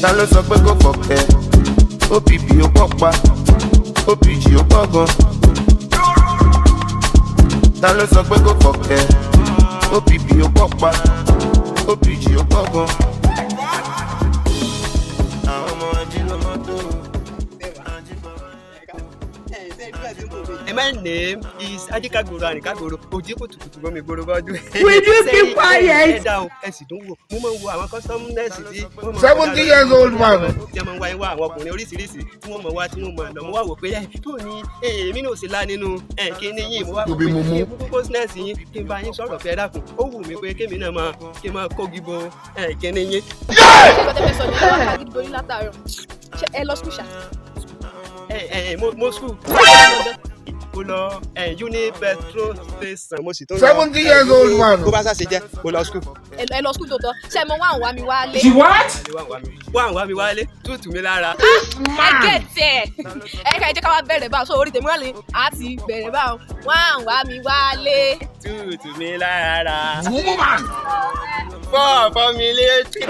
Ta ló sọ pé kò fọ̀kẹ́? OPP ó pọ̀ pa, OPG ó pọ̀ gan. Ta ló sọ pé kò fọ̀kẹ́? OPP ó pọ̀ pa, OPG ó pọ̀ gan. Àwọn ọmọ ajílọ́mọ́tò. My name is Ajikagoro Arìnkágoro, òjì kùtùkùtù gómi gbòòrò bọ́dún. Will you keep quiet? Ẹ dáhùn, ẹ sì tún wò. Mo máa ń wo àwọn customers tí wọ́n máa ń 70 years old man. Tí wọ́n máa ń wá wá àwọn ọkùnrin oríṣiríṣi tí wọ́n mọ̀ wá, tí wọ́n mọ̀ lọ. Mo wá wò pé ẹ tó ní èmi náà sì lá nínú ẹ kí ni yín. Mo wá To be wò pé mumu. kí n kúkú business yín, kí n bá yín sọ̀rọ̀ pé ẹ dákun. Ó wù mí pé kémi náà máa kí n máa kógi bo ẹ kí ni yín. Ṣé nǹkan tẹ́ fẹ́ sọ ni ẹ wá ká gidi borí látàárọ̀? Ṣé ẹ lọ school ṣá? Ẹ ẹ mo school, mo lọ ẹ uni petrol station, mo sì tún lọ. 70 years old man. Bó bá ṣàṣe jẹ́, mo lọ school. Ẹ lọ school tó tọ́. Ṣé ẹ mọ wá ń wá mi wálé? She what? Wá ń wá mi wálé, tútù mi lára. Ẹ get ẹ. Ẹ ká ẹ jẹ́ ká wá bẹ̀rẹ̀ báwọn. So orí tèmi wà ní àti bẹ̀rẹ̀ báwọn. Wá ń wá mi wálé. Tútù mi lára. Mumu man. Fọ́ fọ́ mi létí.